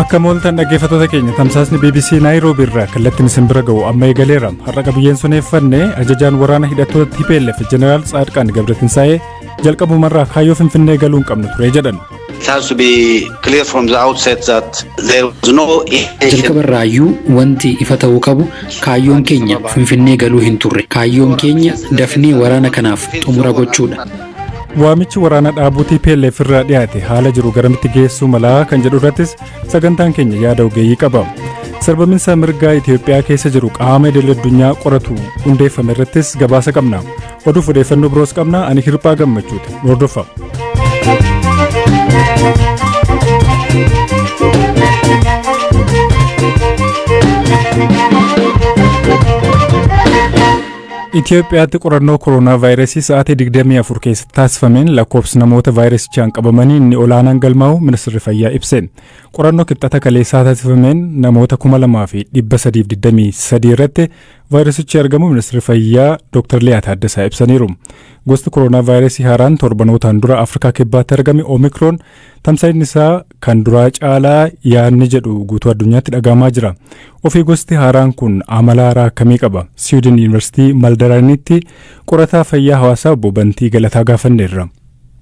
Akka mooltan dhaggeeffattoota keenya, tamsaasni BBC Naayiroobii irraa kallattiin isin bira ga'u amma eegaleera. Har'a qabiyyeen soneeffanne ajajaan waraana hidhattoota TPLF Jeneraal Tsaadqaan Gabratinsaa'ee jalqabumarraa kaayyoo Finfinnee galuu hin qabnu ture jedhan. It has to be clear from the outset that there was no intention. Jalqabarraayyuu wanti ifa ta'uu qabu kaayyoon keenya Finfinnee galuu hin turre. Kaayyoon keenya dafnee waraana kanaaf xumura gochuudha. Waamichi waraana dhaabuu TPLF irraa dhiyaate haala jiru garamitti geessuu malaa kan jedhu irrattis sagantaan keenya yaada ogeeyyii qaba. Sarbaminsa mirgaa Itoophiyaa keessa jiru qaama idil addunyaa qoratu hundeeffame irrattis gabaasa qabna. Oduuf odeeffannoo biroos qabna. Ani Hirphaa Gammachuuti. Hordofa. Itoophiyaatti qorannoo koronaa vaayirasii sa'aatii 24 keessatti taasifameen lakkoofsi namoota vaayirasichaan qabamanii inni olaanaan galmaa'u ministeerri fayyaa ibse. Qorannoo Kibxata kaleessaa taasifameen namoota 2323 irratti vaayirasichi argamu ministeerri fayyaa Dr. Liyaa Taaddasaa ibsaniiru. Gosti koronaa vaayirasii haaraan torbanootaan dura Afrikaa Kibbaatti argame Omikroon tamsa'inni isaa kan duraa caalaa yaadni jedhu guutuu addunyaatti dhagahamaa jira. Ofii gosti haaraan kun amala haaraa akkamii qaba? Siwiidin Yuunivarsiitii Maldaranitti qorataa fayyaa hawaasaa obbo Bantii Galataa gaafanneerra.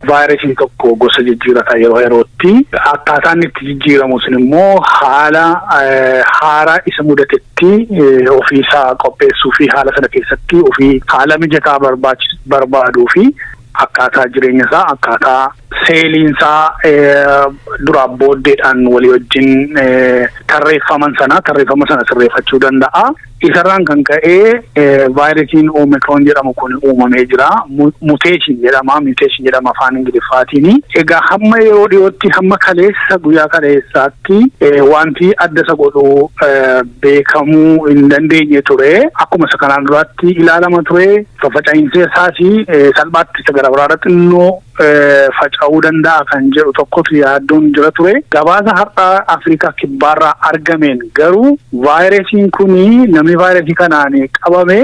Vaayirasiin tokko gosa jijjiirata yeroo yerootti. Akkaataan itti jijjiiramu sun immoo haala haaraa isa mudatetti ofiisaa qopheessuu fi haala sana keessatti ofii haala mijataa barbaaduu fi akkaataa jireenya isaa, akkaataa seeliinsaa duraaf booddeedhaan walii wajjin tarreeffaman sana tarreeffama sana sirreeffachuu danda'a. Isarraan kan ka'ee vaayirasiin Omikroon jedhamu kun uumamee jira. Mutation jedhama. Mutation jedhama afaan Ingiliffaatiin. Egaa hamma yeroo dhiyootti, hamma kaleessa, guyyaa kaleessaatti wanti adda isa godhu beekamuu hin dandeenye ture. Akkuma isa kanaan duraatti ilaalama ture. Faffaca'insi isaas salphaatti isa gara biraarra xinnoo faca'uu danda'a kan jedhu tokkotu yaaddoon jira ture. Gabaasa har'a Afrikaa Kibbaarraa argameen garuu vaayirasiin kuni, namni vaayirasii kanaan qabame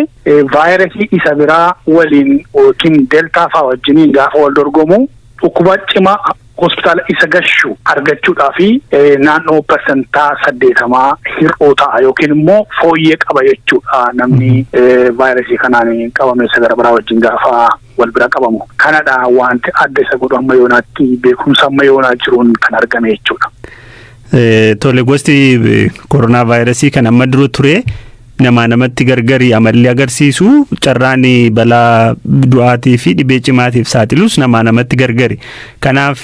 vaayirasii isa biraa waliin yookiin deltaa fa'aa wajjiniin gaafa wal dorgomu dhukkuba cimaa hospitaala isa gashu argachuudhaa fi naannoo 80% hir'uu ta'a yookiin immoo fooyyee qaba jechuudha, namni vaayirasii kanaan qabame isa gara biraa wajjin gaafa wal bira qabamu. Kanadha wanti adda isa godhu amma yoonaatti beekumsa amma yoonaa jiruun kan argame jechuudha. Tole, gosti koronaa vaayirasii kan amma dura ture namaa namatti gargari amalli agarsiisu, carraan balaa du'aatii fi dhibee cimaatiif saaxilus namaa namatti gargari. Kanaaf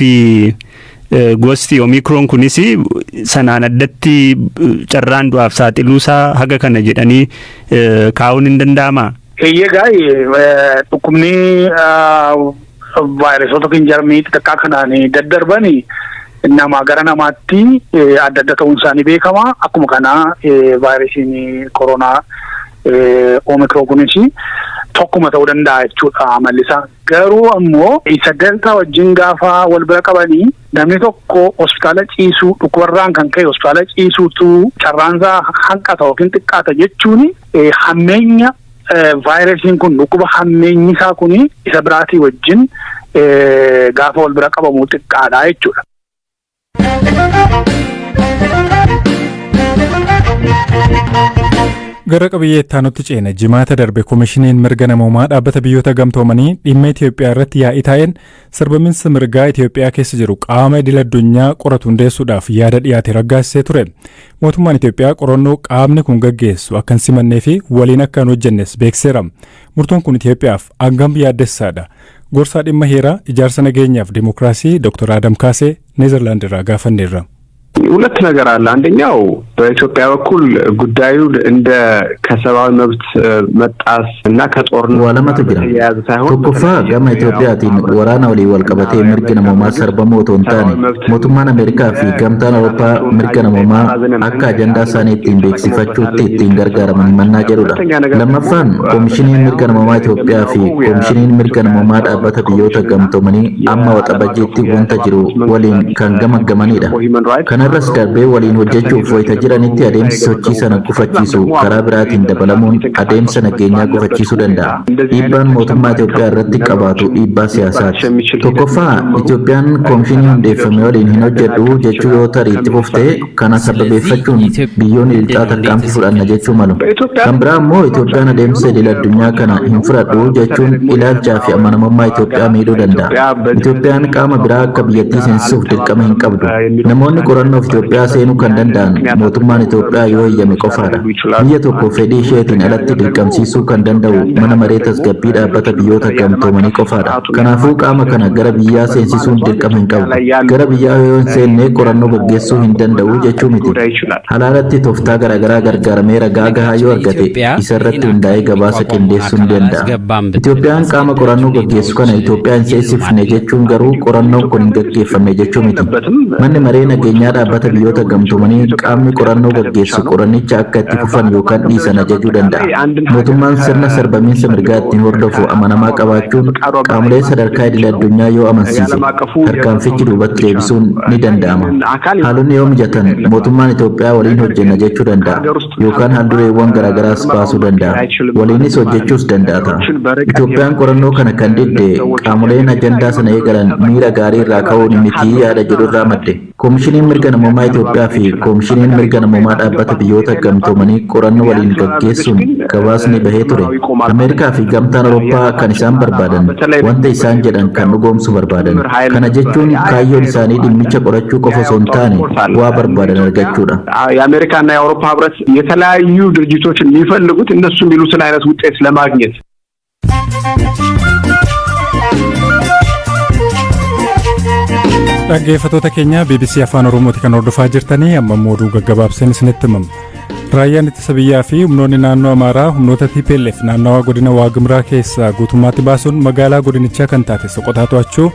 gosti Omikroon kunis sanaan addatti carraan du'aaf saaxiluusaa haga kana jedhanii kaa'uun hin danda'amaa? Eeyyee, gaa'ee dhukkubni vaayirasoota yookiin jarmii xixiqqaa kanaan daddarbanii namaa gara namaatti adda adda ta'uun isaanii beekama. Akkuma kana vaayirasiin koronaa Omikroon kunis tokkuma ta'uu danda'a jechuudha amalli isaa. Garuu ammoo isa deltaa wajjin gaafa wal bira qabanii namni tokko hospitaala ciisuu, dhukkubarraan kan ka'e hospitaala ciisuutu carraansaa hanqata yookiin xiqqaata jechuun hammeenya vaayirasiin kun dhukkuba hammeenyi isaa kun isa biraatii wajjin gaafa wal bira qabamu xiqqaadha jechuudha. Gara qabiyyee itti ceena. Jimaata darbe Komishiniin Mirga Namoomaa Dhaabbata Biyyoota Gamtoomanii dhimma Itoophiyaa irratti yaa'ii taa'een sarbaminsa mirgaa Itoophiyaa keessa jiru qaama idil addunyaa qoratu hundeessuudhaaf yaada dhiyaate raggaasisee ture. Mootummaan Itoophiyaa qorannoo qaamni kun gaggeessu akka hin simannee fi waliin akka hin hojjennes beeksiseera. Murtoon kun Itoophiyaaf hangam yaaddessaadha? Gorsaa dhimma heeraa, ijaarsa nageenyaaf dimokiraasii Dr. Adam Kaasee Neezerlaand irraa gaafanneerra. ሁለት ነገር አለ። አንደኛው በኢትዮጵያ በኩል ጉዳዩን እንደ ከሰብአዊ መብት መጣስ እና ከጦርነት Waa lamatu jira. የተያያዘ ሳይሆን Tokkoffaa, gama Itoophiyaatiin waraana waliin wal qabatee mirgi namoomaa sarbamuu otoo hin taane, mootummaan Ameerikaa fi Gamtaan Awurooppaa mirga namoomaa akka ajandaa isaanii ittiin beeksifachuutti ittiin gargaaraman himannaa jedhudha. Lammaffaan, Koomishiniin Mirga Namoomaa Itoophiyaa fi Koomishiniin Mirga Namoomaa Dhaabbata Biyyoota Gamtoomanii amma Waxabajjiitti wanta jiru waliin kan gamaggamanidha. Kana Kanarras darbee waliin hojjechuuf wayita jiranitti adeemsi sochii sana gufachiisu karaa biraatiin dabalamuun adeemsa nageenyaa gufachiisuu danda'a. Dhiibbaan mootummaa Itoophiyaa irratti qabaatu dhiibbaa siyaasaati. Tokkoffaa, Itoophiyaan koomishinii hundeeffame waliin hin hojjedhu jechuu yoo tarii itti fufte, kana sababeeffachuun biyyoonni lixaa tarkaanfii fudhanna jechuu malu. Kan biraa immoo Itoophiyaan adeemsa idil addunyaa kana hin fudhadhu jechuun ilaalchaa fi amanamummaa Itoophiyaa miidhuu danda'a. Itoophiyaan qaama biraa akka biyyattii seensisuuf dirqama hin qabdu. Namoonni qorannoof Itoophiyaa seenuu kan danda'an mootummaan Itoophiyaa yoo eeyyame qofaadha. Biyya tokko fedhii isheetiin alatti dirqamsiisuu kan danda'u Mana Maree Tasgabbii Dhaabbata Biyyoota Gamtoomanii qofaadha. Kanaafuu qaama kana gara biyyaa seensisuun dirqama hin qabdu. Gara biyyaa yoo hin seenne qorannoo gaggeessuu hin danda'u jechuu miti. Halaalatti tooftaa garaagaraa gargaaramee ragaa gahaa yoo argate, isarratti hundaa'ee gabaasa qindeessuu ni danda'a. Itoophiyaan qaama qorannoo gaggeessu kana Itoophiyaa hin seensifne jechuun garuu qorannoon kun hin gaggeeffamne jechuu miti. Manni Maree Nageenyaa Dhaabbata Biyyoota Gamtoomanii qaamni qorannoo gaggeessu qorannicha akka itti fufan yookaan dhiisan ajajuu danda'a. Mootummaan sirna sarbamiinsa mirgaa ittiin hordofu amanamaa qabaachuun qaamolee sadarkaa idil addunyaa yoo amansiise, tarkaanfichi duubatti deebisuun ni danda'ama. Haalonni yoo mijatan mootummaan Itoophiyaa waliin hojjenna jechuu danda'a yookaan haaldureewwan garaagaraas baasuu danda'a. Waliinis hojjechuus danda'a ta'a. Itoophiyaan qorannoo kana kan didde qaamoleen ajandaa sana eegalan miira gaarii irraa ka'uun miti yaada jedhurraa madde. Koomishiniin Mirga Namoomaa Itoophiyaa fi Koomishiniin Mirga Namoomaa Dhaabbata Biyyoota Gamtoomanii qorannoo waliin gaggeessuun gabaasni bahee ture. Ameerikaa fi Gamtaan Awurooppaa kan isaan barbaadan wanta isaan jedhan kan dhugoomsu barbaadan. Kana jechuun kaayyoon isaanii dhimmicha qorachuu qofa osoo hin taane waa barbaadan argachuudha. የአሜሪካና የአውሮፓ ህብረት የተለያዩ ድርጅቶች የሚፈልጉት እነሱ የሚሉትን አይነት ውጤት ለማግኘት። Dhaggeeffattoota keenya, BBC Afaan Oromooti kan hordofaa jirtanii. Amma immoo oduu gaggabaabseen isinitti himama. Raayyaan ittisa biyyaa fi humnoonni naannoo Amaaraa humnoota TPLF naannawaa godina Waagimraa keessaa guutummaatti baasuun magaalaa godinichaa kan taate Soqotaa to'achuu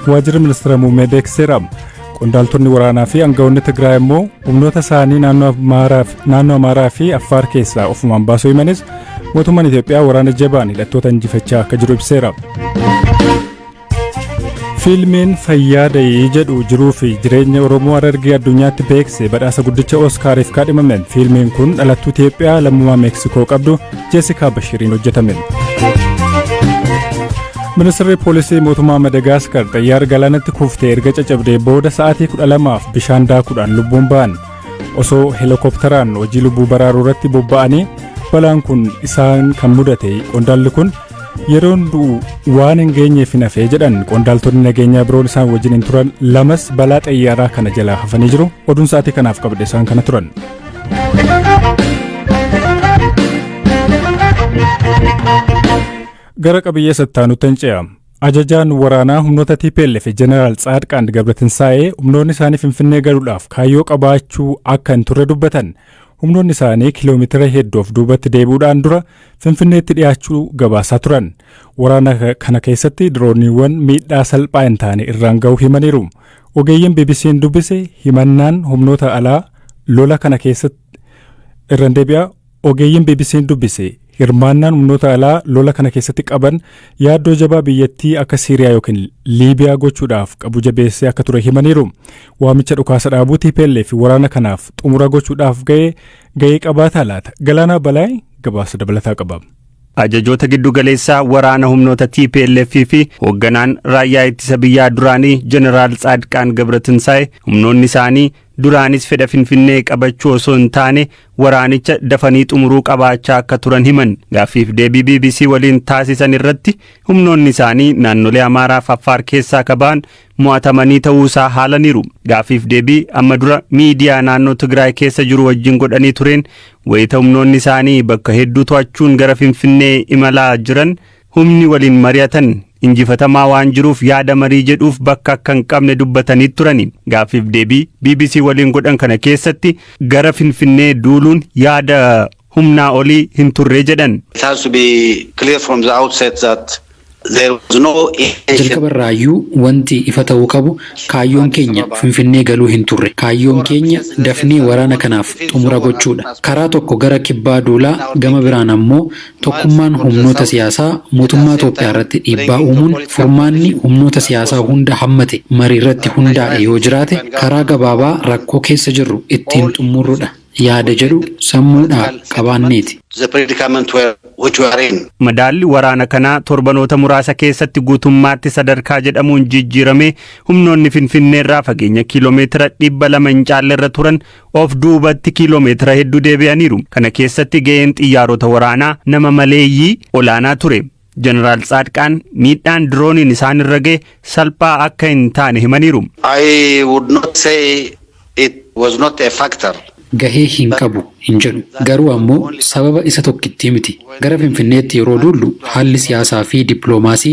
waajjirri ministeera muummee beeksiseera. Qondaaltonni waraanaa fi aangawoonni Tigraay immoo humnoota isaanii naannoo Amaaraa fi Affaar keessaa ofumaan baasuu himanis, mootummaan Itoophiyaa waraana jabaan hidhattoota injifachaa akka jiru ibseera. Fiilmiin Fayyaa Dayii jedhu jiruu fi jireenya Oromoo Harargee addunyaatti beekse badhaasa guddicha Ooskaariif kaadhimame. Fiilmiin kun dhalattuu Itoophiyaa lammummaa Meeksikoo qabdu Jeesikaa Bashiriin hojjetame. Ministeerri poolisii mootummaa Madagaskar xayyaara galaanatti kuftee erga caccabdee booda sa'aatii 12f bishaan daakuudhaan lubbuun ba'an. Osoo heelikoopteraan hojii lubbuu baraaruu irratti bobba'anii balaan kun isaan kan mudate, qondaalli kun yeroon du'u waan hin geenyeef hin hafee jedhan. Qondaaltonni nageenyaa biroon isaan wajjin hin turan lamas balaa xayyaaraa kana jalaa hafanii jiru. Oduun sa'aatii kanaaf qabde isaan kana turan. Gara qabiyyee sattaanutti hin ce'a. Ajajaan waraanaa humnoota TPLF Jeneraal Tsaadqaan Gabratinsaa'ee humnoonni isaanii Finfinnee galuudhaaf kaayyoo qabaachuu akka hin turre dubbatan. Humnoonni isaanii kiiloomeetira hedduuf duubatti deebi'uudhaan dura Finfinneetti dhiyaachuu gabaasaa turan. Waraana kana keessatti dirooniiwwan miidhaa salphaa hin taane irraan ga'uu himaniiru. Ogeeyyiin BBC'n dubbise himannaan humnoota alaa lola kana keessatti irraan deebi'a. Ogeeyyiin BBC'n dubbise hirmaannaan humnoota alaa lola kana keessatti qaban yaaddoo jabaa biyyattii akka Siiriyaa yookiin Liibiyaa gochuudhaaf qabu jabeessee akka ture himaniiru. Waamicha dhukaasa dhaabuu TPLF waraana kanaaf xumura gochuudhaaf ga'ee qabaataa laata? Galaanaa Balaay gabaasa dabalataa qaba. Ajajoota giddugaleessaa waraana humnoota TPLF fi hoogganaan raayyaa ittisa biyyaa duraanii Jeneraal Tsaadqaan Gabratinsaa'e humnoonni isaanii duraanis fedha Finfinnee qabachuu osoo hin taane waraanicha dafanii xumuruu qabaachaa akka turan himan. Gaaffiif deebii BBC waliin taasisan irratti humnoonni isaanii naannolee Amaaraa fi Affaar keessaa kaba'an mo'atamanii ta'uusaa haalaniiru. Gaaffiif deebii amma dura miidiyaa naannoo Tigraay keessa jiru wajjin godhanii tureen, wayita humnoonni isaanii bakka hedduu to'achuun gara Finfinnee imalaa jiran, humni waliin mari'atan injifatamaa waan jiruuf yaada marii jedhuuf bakka akka hin qabne dubbatanii turani. Gaaffiif deebii BBC waliin godhan kana keessatti gara Finfinnee duuluun yaada humnaa olii hin turre jedhan. It has to be clear from the outset that There was no intention Jalqabarraayyuu wanti ifa ta'uu qabu kaayyoon keenya Finfinnee galuu hin turre. Kaayyoon keenya dafnee waraana kanaaf xumura gochuudha. Karaa tokko gara kibbaa duulaa, gama biraan ammoo tokkummaan humnoota siyaasaa mootummaa Itoophiyaa irratti dhiibbaa uumuun furmaanni humnoota siyaasaa hunda hammate marii irratti hundaa'e yoo jiraate karaa gabaabaa rakkoo keessa jirru ittiin xumurruudha. Yaada jedhu sammuudhaa qabaanneeti. The predicament which we are in. Madaalli waraana kanaa torbanoota muraasa keessatti guutummaatti sadarkaa jedhamuun jijjiirame, humnoonni Finfinneerraa fageenya kiiloomeetira 200 hin caalle irra turan of duubatti kiiloomeetira hedduu deebi'aniiru. Kana keessatti ga'een xiyyaarota waraanaa nama maleeyyii olaanaa ture. Jeneraal Tsaadqaan miidhaan dirooniin isaan irra ga'e salphaa akka hin taane himaniiru. I would not say it was not a factor. Gahee hin qabu hin jedhu. Garuu ammoo sababa isa tokkittii miti. Gara Finfinneetti yeroo duullu haalli siyaasaa fi dippiloomaasii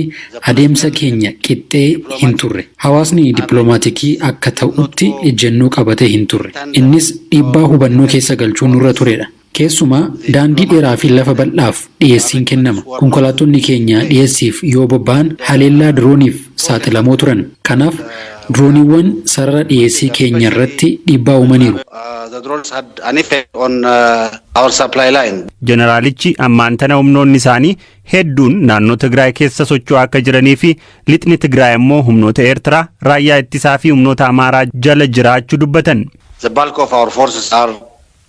adeemsa keenya qixxee hin turre. Hawaasni dippiloomaatiikii akka ta'utti ejjennoo qabatee hin turre. Innis dhiibbaa hubannoo keessa galchuu nurra turedha. Keessumaa daandii dheeraa fi lafa bal'aaf dhiyeessiin kennama. Konkolaattonni keenya dhiyeessiif yoo bobba'an haleellaa dirooniif saaxilamoo turan. Kanaaf dirooniiwwan sarara dhiyeessii keenya irratti dhiibbaa uumaniiru. The drones had an effect on our supply line. Jeneraalichi ammaan tana humnoonni isaanii hedduun naannoo Tigraay keessa socho'aa akka jiranii fi lixni Tigraay immoo humnoota Eertiraa, raayyaa ittisaa fi humnoota Amaaraa jala jiraachuu dubbatan. The bulk of our forces are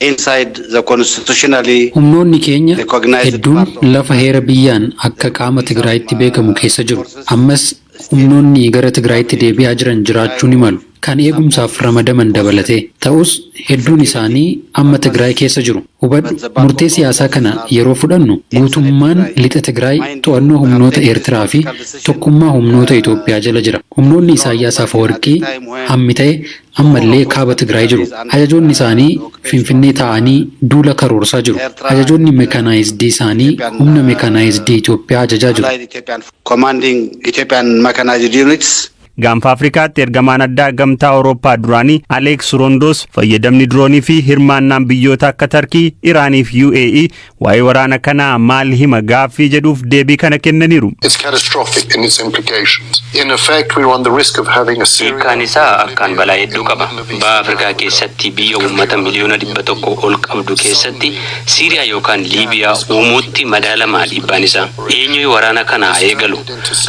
inside the constitutionally Humnoonni keenya hedduun lafa heera biyyaan akka qaama Tigraayitti beekamu keessa jiru. Ammas humnoonni gara Tigraayitti deebi'aa jiran jiraachuu ni malu. Kan eegumsaaf ramadaman dabalatee. Ta'us hedduun isaanii amma Tigraay keessa jiru. Hubadhu, murtee siyaasaa kana yeroo fudhannu guutummaan lixa Tigraay to'annoo humnoota Eertiraa fi tokkummaa humnoota Itoophiyaa jala jira. Humnoonni Isaayyaas Afewerqii hammi ta'e ammallee kaaba Tigraay jiru. Ajajoonni isaanii Finfinnee taa'anii duula karoorsaa jiru. Ajajoonni meekaanaayizidii isaanii humna meekaanaayizidii Itoophiyaa ajajaa jiru. Commanding Ethiopian mechanized units. Gaanfa Afrikaatti ergamaan addaa Gamtaa Awurooppaa duraanii Aleeks Rondos fayyadamni diroonii fi hirmaannaan biyyoota akka Tarkii, Iraanii fi UAE waa'ee waraana kanaa maal hima gaaffii jedhuuf deebii kana kennaniiru. It's catastrophic in its implications. In effect, we run the risk of having a Syria. Hiikkaan isaa akkaan balaa hedduu qaba. Baha Afrikaa keessatti biyya uummata miliyoona 100 ol qabdu keessatti Siiriyaa yookaan Liibiyaa uumuutti madaalamaa dhiibbaan isaa. Eenyu waraana kana haa eegalu?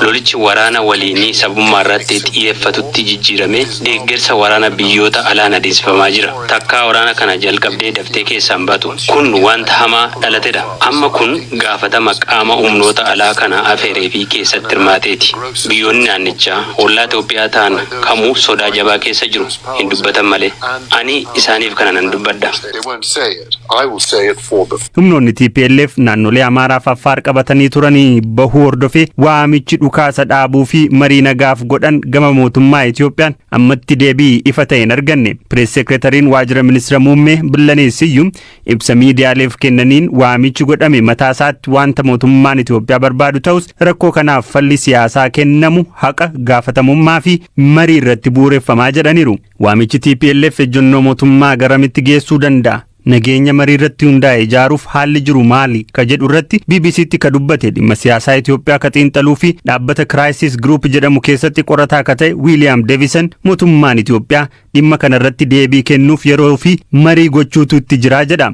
Lolichi waraana waliinii sabummaa irratti xiyyeeffatutti jijjiiramee deeggarsa waraana biyyoota alaan adeemsifamaa jira. Takkaa waraana kana jalqabdee daftee keessaan baatu. Kun wanta hamaa dhalatedha. Amma kun gaafatama qaama humnoota alaa kana afeeree fi keessatti hirmaateeti. Biyyoonni naannichaa ollaa Itoophiyaa ta'an kamuu sodaa jabaa keessa jiru, hin dubbatan malee. Ani isaaniif kana nan dubbadha. They won't say it. I will say it for them. Humnoonni TPLF naannolee Amaaraa fi Affaar qabatanii turanii bahuu hordofee waamichi dhukaasa dhaabuu fi marii nagaaf godhan gama mootummaa Itoophiyaan ammatti deebii ifa ta'e hin arganne. Pirees seekretariin waajjira ministeera muummee Billanee Siyyum ibsa miidiyaaleef kennaniin waamichi godhame mataa isaatti wanta mootummaan Itoophiyaa barbaadu ta'us, rakkoo kanaaf falli siyaasaa kennamu haqa, gaafatamummaa fi marii irratti bu'uureffamaa jedhaniiru. Waamichi TPLF ejjennoo mootummaa garamitti geessuu danda'a? Nageenya marii irratti hundaa'e ijaaruuf haalli jiru maali ka jedhu irratti BBCtti ka dubbate dhimma siyaasaa Itoophiyaa ka xiinxaluu fi dhaabbata Crisis Group jedhamu keessatti qorataa ka ta'e Wiiliyaam Deevison, mootummaan Itoophiyaa dhimma kana irratti deebii kennuuf yeroo fi marii gochuutu itti jira jedha.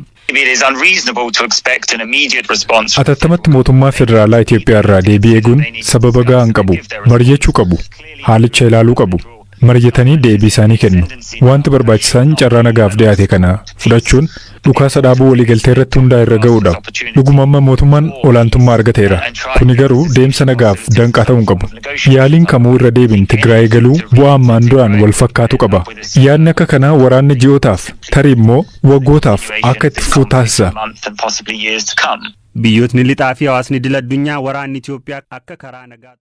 Atattamatti mootummaa federaalaa Itoophiyaa irraa deebii eeguun sababa gahaa hin qabu. Mari'achuu qabu. Haalicha ilaaluu qabu. Mari'atanii deebii isaanii kennu. Wanti barbaachisaan carraa nagaaf dhiyaate kana fudhachuun dhukaasa dhaabuu waliigaltee irratti hundaa'e irra ga'uudha. Dhuguma amma mootummaan olaantummaa argateera. Kuni garuu deemsa nagaaf danqaa ta'uu hin qabu. Yaaliin kamuu irra deebiin Tigraay galuu bu'aa ammaan duraan wal fakkaatu qaba. Yaadni akka kanaa waraanni ji'ootaaf, tarii immoo waggootaaf akka itti fufuu taasisa. Biyyootni lixaa fi hawaasni idil addunyaa waraanni Itoophiyaa akka karaa nagaa